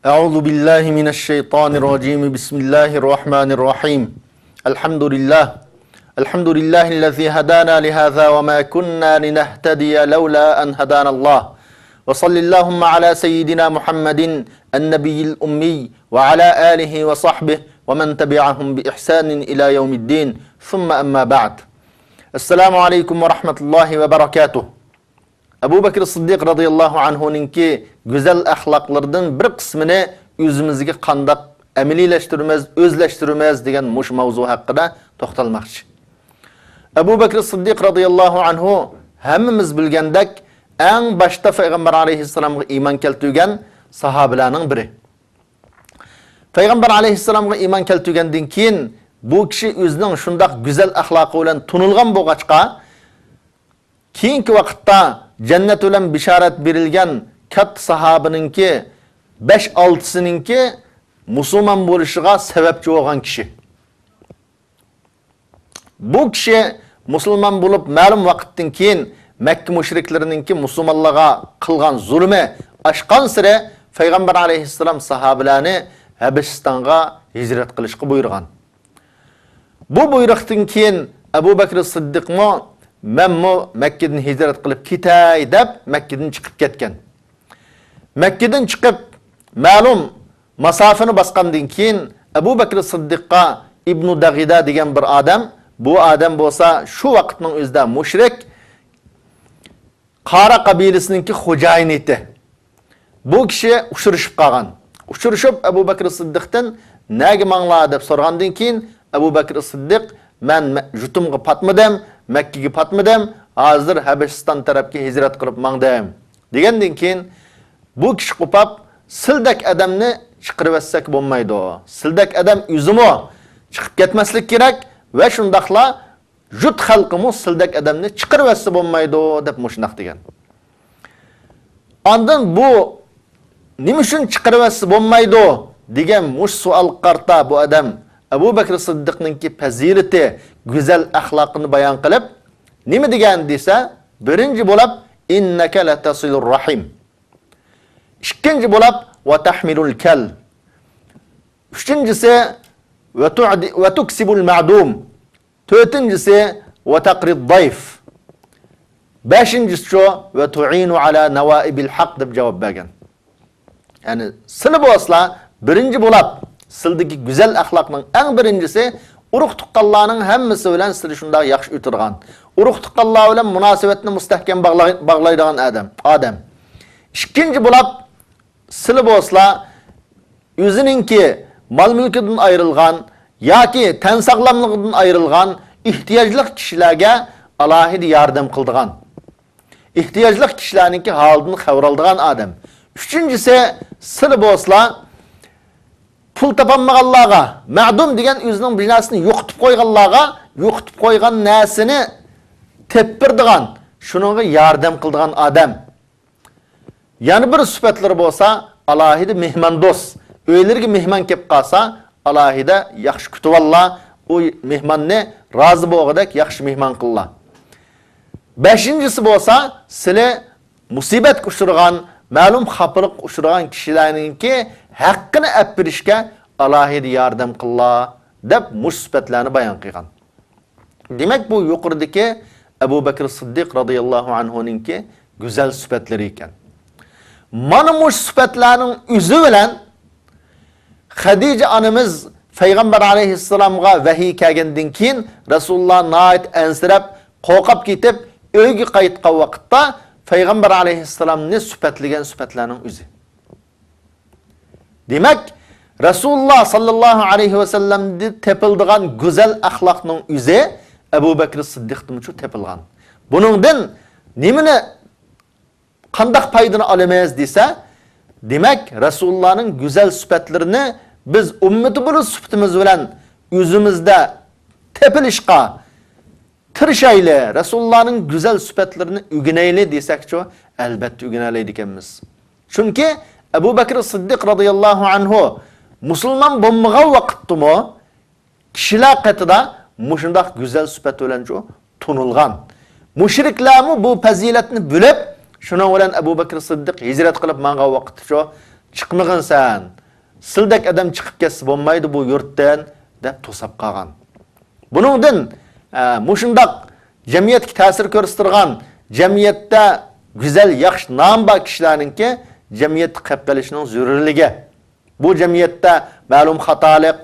أعوذ بالله من الشيطان الرجيم. بسم الله الرحمن الرحيم. الحمد لله، الحمد لله الذي هدانا لهذا وما كنا لنهتدي لولا أن هدانا الله. وصل اللهم على سيدنا محمد النبي الأمي وعلى آله وصحبه ومن تبعهم بإحسان إلى يوم الدين. ثم أما بعد. السلام عليكم ورحمة الله وبركاته. Abu Bakr Siddiq radıyallahu anhu'nunki güzel ahlaklardan bir kısmını özümüzge qandaq amaliylaştırmaz, özleştirmez degan mush mavzu haqida to'xtalmoqchi. Abu Bakr Siddiq radıyallahu anhu hammamiz bilgandek eng boshda Payg'ambar alayhissalomga iymon keltirgan sahobalarning biri. Payg'ambar alayhissalomga iymon keltirgandan keyin bu kishi o'zining shundoq go'zal axloqi bilan tunilgan bo'lg'achqa keyingi vaqtda jannat bilan bishorat berilgan katta sahobaninki 5-6sininki musulmon bo'lishiga sababchi bo'lgan kishi. Bu kishi musulmon bo'lib ma'lum vaqtdan keyin Makka mushriklarninki musulmonlarga qilgan zulmi oshgan siri Payg'ambar alayhissalom sahobalarni Habashistonga hijrat qilishga buyurgan. Bu buyruqdan keyin Abu Bakr Siddiqmi "Menmi Makkadan hijrat qilib ketay" deb Makkadan chiqib ketgan. Makkadan chiqib ma'lum masofani bosgandan keyin Abu Bakr Siddiqqa Ibn Dag'ida degan bir odam, bu odam bo'lsa shu vaqtning o'zida mushrik Qora qabilasininki xo'jayini edi. Bu kishi uchrashib qolgan. Uchrashib Abu Bakr Siddiqdan "Nega mangla?" deb so'ragandan keyin Abu Bakr Siddiq "Men jutumga patmadim, Makkaga patmadim, hozir Habashiston tarafga hijrat qilib mangdim" degandan keyin bu kishi qo'pab "Sildak odamni chiqirib bo'lmaydi. Sildak odam o'zimi chiqib ketmaslik kerak va shundoqla jut xalqimi sildak odamni chiqirib bo'lmaydi" deb mushundoq degan. Ondan bu nima uchun chiqirib bo'lmaydi degan mush savol qarta bu odam Abu Bakr Siddiqninki fazilati, go'zal axloqini bayon qilib, nima degan desa, birinchi bo'lib innaka latasilur rahim. Ikkinchi bo'lib va tahmilul kal. Uchinchisi va tu'di va tuksibul ma'dum. To'rtinchisi va taqrid dayf. Beshinchisi va tu'inu ala nawaibil haq deb javob bergan. Ya'ni sili bo'lsa, birinchi bo'lib sildagi go'zal axloqning eng birinchisi urug' tuqqanlarning hammasi bilan sil shundoq yaxshi o'tirgan. Urug' tuqqanlar bilan munosabatni mustahkam bog'laydigan odam. Ikkinchi bo'lib sil bo'lsa o'zininki mol mulkidan ayrilgan yoki tan sog'lomligidan ayrilgan ehtiyojli kishilarga alohida yordam qildigan. Ehtiyojli kishilarninki holidan xabar oldigan odam. Uchinchisi sil bo'lsa pul topolmaganlarga, ma'dum degan o'zining binosini yo'qotib qo'yganlarga, yo'qotib qo'ygan narsani tepirdigan, shuningga yordam qildigan odam. Yana bir sifatlari bo'lsa, alohida mehmondo'st. Uylariga mehmon kelib qolsa, alohida yaxshi kutib ollar, u mehmonni rozi bo'lg'idek yaxshi mehmon qillar. Beshinchisi bo'lsa, sizlar musibatga uchragan, ma'lum xafalikqa uchragan kishilarninki haqqini olib berishga alohida yordam qillar deb mush sifatlarni bayon qilgan. Demak, bu yuqoridagi Abu Bakr Siddiq radhiyallohu anhuninki go'zal sifatlari ekan. Mana mush sifatlarning o'zi bilan Xadija onamiz Payg'ambar alayhissalomga vahiy kelgandan keyin Rasululloh nihoyat ansirab, qo'rqib ketib, uyga qaytgan vaqtda Payg'ambar alayhissalomni sifatlagan sifatlarning o'zi. Demak, Rasululloh sallallohu alayhi vasallamda tepildigan go'zal axloqning o'zi Abu Bakr Siddiqdan tepilgan. Buningdan nimani qandoq foydani olamiz desa, demak, Rasulullohning go'zal sifatlarini biz ummati bo'lish sifatimiz bilan o'zimizda tepilishga tirishayli, Rasulullohning go'zal sifatlarini o'rganayli desakchi, albatta o'rganalaydi ekanmiz. Chunki Abu Bakr Siddiq radhiyallohu anhu musulmon bo'lmagan vaqtdimi kishilar qatida mushundoq go'zal sifat bilan tunilgan. Mushriklarmi bu fazilatni bilib, shuning bilan Abu Bakr Siddiq hijrat qilib mangan vaqtda chiqmag'in san, sildak odam chiqib ketsa bo'lmaydi bu yurtdan deb to'sab qolgan. Buningdan mushundoq jamiyatga ta'sir ko'rsatgan, jamiyatda go'zal yaxshi nom bor kishilarninki jamiyatga qilib qolishining zarurligi. Bu jamiyatda ma'lum xatolik,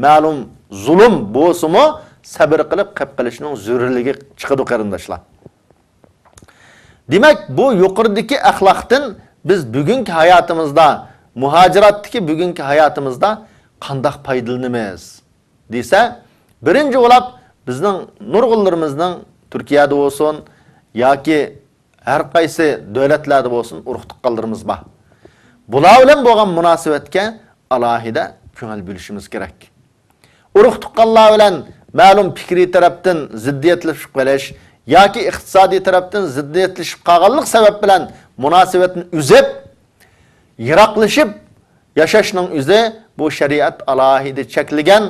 ma'lum zulm bo'lsa-mu sabr qilib qilib qolishining zarurligi chiqadi qarindoshlar. Demak, bu yuqoridagi axloqdan biz bugungi hayotimizda, muhojiratdagi bugungi hayotimizda qandoq foydalanamiz desa, birinchi bo'lib bizning nurg'unlarimizning Turkiyada bo'lsin yoki har qaysi davlatlarda bo'lsin urug' tuqqanlarimiz bor. Bular bilan bo'lgan munosabatga alohida ko'ngil bo'lishimiz kerak. Urug' tuqqanlar bilan ma'lum fikriy tarafdan ziddiyatlashib qolish yoki iqtisodiy tarafdan ziddiyatlashib qolganlik sabab bilan munosabatni uzib, yiroqlashib yashashning o'zi bu shariat alohida cheklagan,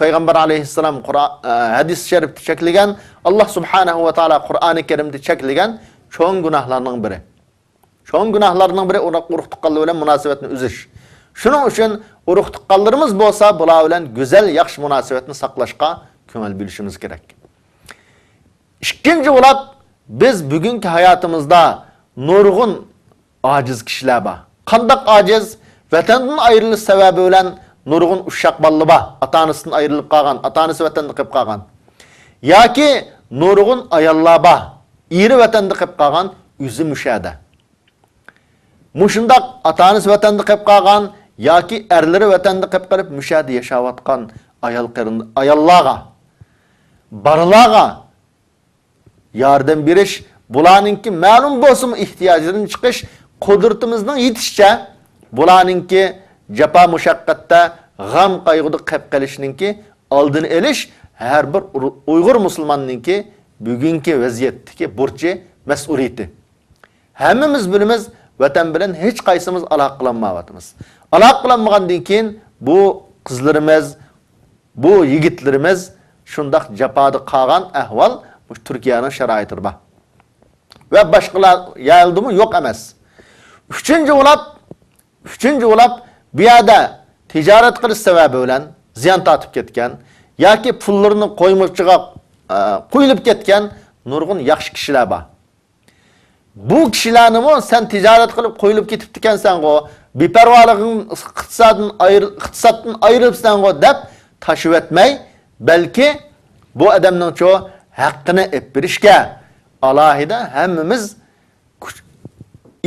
Payg'ambar alayhissalom hadis sharifda cheklagan, Alloh subhanahu va taolo Qur'oni Karimda cheklagan cho'ng gunohlarning biri. Cho'ng gunohlarning biri urug' tuqqanlar bilan munosabatni uzish. Shuning uchun urug' tuqqanlarimiz bo'lsa, bular bilan go'zal, yaxshi munosabatni saqlashga ko'ngil bo'lishimiz kerak. Ikkinchi bo'lib, biz bugungi hayotimizda nurg'un ojiz kishilar bor. Qandoq ojiz? Vatandan ayrilish sababi bilan nurg'un ushshaq bolalar bor. Ota-onasidan ayrilib qolgan, ota-onasi vatanda qolib qolgan. Yoki nurg'un ayollar bor. Eri vatanda qolib qolgan, o'zi mushada. Mushundaq ota-onasi vatanda qolib qolgan yoki erlari vatanda qolib qolib mushada yashayotgan ayol ayollarga, bolalarga yordam berish, bularninki ma'lum bo'lsin ehtiyojidan chiqish, qudratimizning yetishicha bularninki jafo mushaqqatda, g'am qayg'uda qolib qolishininki oldini olish har bir Uyg'ur musulmonninki bugungi vaziyatdagi burchi, mas'uliyati. Hammamiz bilamiz, vatan bilan hech qaysimiz aloqa qilinmayapmiz. Aloqa qilinmagandan keyin bu qizlarimiz, bu yigitlarimiz shundoq jafoda qolgan ahvol bu Turkiyaning sharoitida bor. Va boshqalar yayildimi? Yo'q emas. Uchinchi bo'lib bu yerda tijorat qilish sababi bilan ziyon tortib ketgan yoki pullarini qo'ymoqchiga qo'yilib ketgan nurg'un yaxshi kishilar bor. Bu kishilarni sen tijorat qilib qo'yilib ketibdi ekansan-ku, beparvoliging iqtisoddan ayrilibsan-ku deb tashib etmay, balki bu odamning cho haqqini ep berishga alohida hammamiz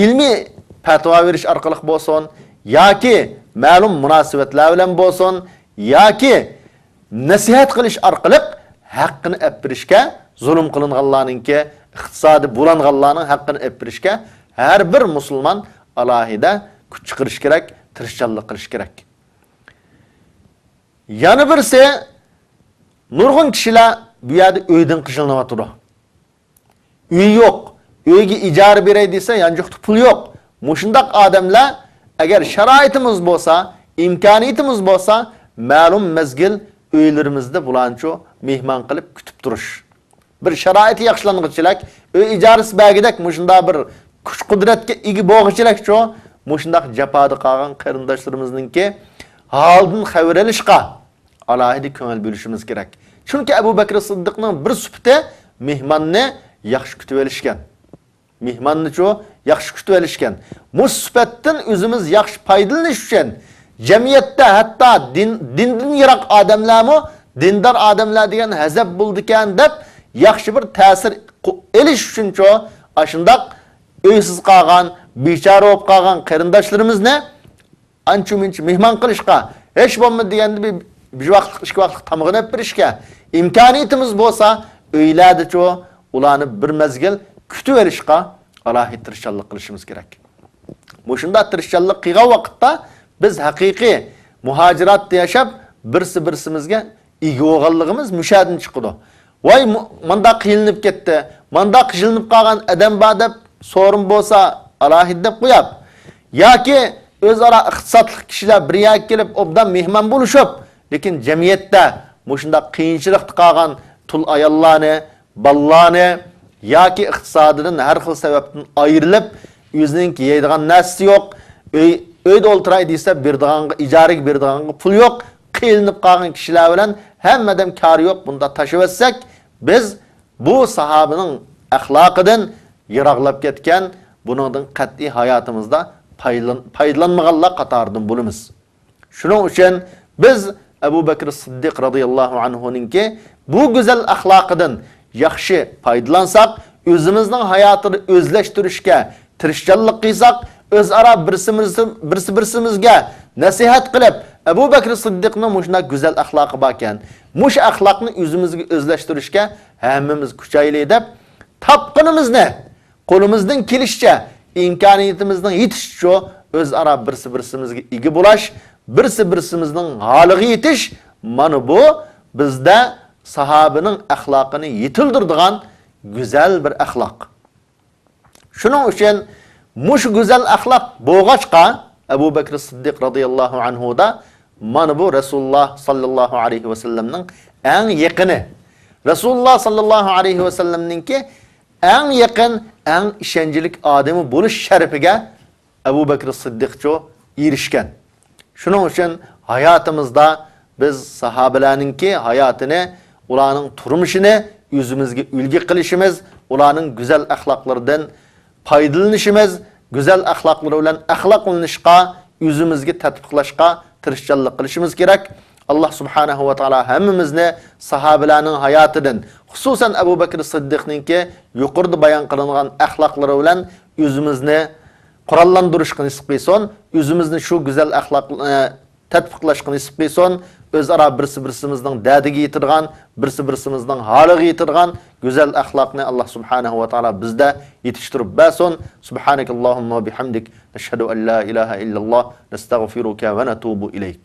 ilmiy fatvo berish orqali bo'lsin yoki ma'lum munosabatlar bilan bo'lsin yoki nasihat qilish orqali haqqini ep berishga, zulm qilinganlarninki, iqtisodiy bulanganlarning haqqini ep berishga har bir musulmon alohida kuch chiqarish kerak, tirishchanlik qilish kerak. Yana birisi nurg'un kishilar bu yerda uydan qijilanayotdi. Uy yo'q, uyga ijara beray desa, yanjuqda pul yo'q. Mushundaq odamlar agar sharoitimiz bo'lsa, imkoniyatimiz bo'lsa, ma'lum mezgil uylarimizda bulanchu mehmon qilib kutib turish. Bir sharoiti yaxshilanغichilik, uy ijarasi bagidek mushunda bir kuch qudratga ega bo'lg'ichilikchu, mushundaq jafoda qolgan qarindoshlarimizninki holidan xabar olishga alohida ko'ngil bo'lishimiz kerak. Chunki Abu Bakr Siddiqning bir sufati mehmonni yaxshi kutib olishgan. Mehmonni-chu yaxshi kutib olishgan. Bu sifatdan o'zimiz yaxshi foydalanish uchun jamiyatda hatto dindan yiroq odamlarmi dindor odamlar degan hazab bo'ldi ekan deb yaxshi bir ta'sir elish uchun-chu ashundoq uysiz qolgan, bechora bo'lib qolgan qarindoshlarimizni ancha-muncha mehmon qilishga, hech bo'lmadi deganda bir vaqtlik, ikki vaqtlik tomog'ini olib berishga imkoniyatimiz bo'lsa, uylarda-chu ularni bir mezgil kutib olishga alohida tirishchanlik qilishimiz kerak. Shunda tirishchanlik qilgan vaqtda biz haqiqiy muhojiratda yashab, birsi-birsimizga ega bo'lganligimiz mushadan chiqadi. Voy manda qiyilinib ketdi, manda qijilinib qolgan odam bor deb so'rin bo'lsa alohida deb qo'yib, yoki o'zaro iqtisodli kishilar bir yerga kelib obdan mehmon bo'lishib, lekin jamiyatda mushunda qiyinchilikda qolgan tul ayollarni, bolalarni yoki iqtisodidan har xil sababdan ayrilib, o'zining yeydigan narsasi yo'q, uy Uyda o'ltiray desa berdiganga ijaraga berdiganga pul yo'q, qilinib qolgan kishilar bilan hammadan kori yo'q. Bunda tashivatsak, biz bu sahobaning axloqidan yiroqlab ketgan, buningdan qat'iy hayotimizda foydalanmaganlar qatoridan bo'lamiz. Shuning uchun biz Abu Bakr Siddiq radhiyallohu anhuninki bu go'zal axloqidan yaxshi foydalansak, o'zimizning hayotini o'zlashtirishga tirishchanlik qilsak, o'zaro birsi birsimizga nasihat qilib, Abu Bakr Siddiqning mushuna go'zal axloqi bor ekan, mush axloqni o'zimizga o'zlashtirishga hammamiz kuchaylik deb topqinimizni qo'limizdan kelishicha, imkoniyatimizning yetishicha o'zaro birsi birsimizga ega bo'lash, birsi birsimizning holiga yetish, mana bu bizda sahobaning axloqini yetildiradigan go'zal bir axloq. Shuning uchun mush go'zal axloq bo'g'achqa Abu Bakr Siddiq radhiyallohu anhu da mana bu Rasululloh sallallohu alayhi vasallamning eng yaqini, Rasululloh sallallohu alayhi vasallamninki eng yaqin, eng ishonchlik odami bo'lish sharafiga Abu Bakr Siddiqchu erishgan. Shuning uchun hayotimizda biz sahobalarninki hayotini, ularning turmushini o'zimizga ulgi qilishimiz, ularning go'zal axloqlaridan foydalanishimiz, go'zal axloqlari bilan axloqlanishga, o'zimizga tatbiqlashga tirishchanlik qilishimiz kerak. Alloh subhanahu va taolo hammamizni sahobalarning hayotidan, xususan Abu Bakr Siddiqninki yuqorida bayon qilingan axloqlari bilan o'zimizni qurollantirishga nasib qilsin, o'zimizni shu go'zal axloq tatbiqlashga nasib qilsin, o'zaro birsi birsimizning dadiga yetirgan, birsi birsimizning holiga yetirgan go'zal axloqni Alloh subhanahu va taolo bizda yetishtirib bersin. Subhanakallohumma bihamdik, nashhadu an la ilaha illalloh, nastag'firuka va natubu ilayk.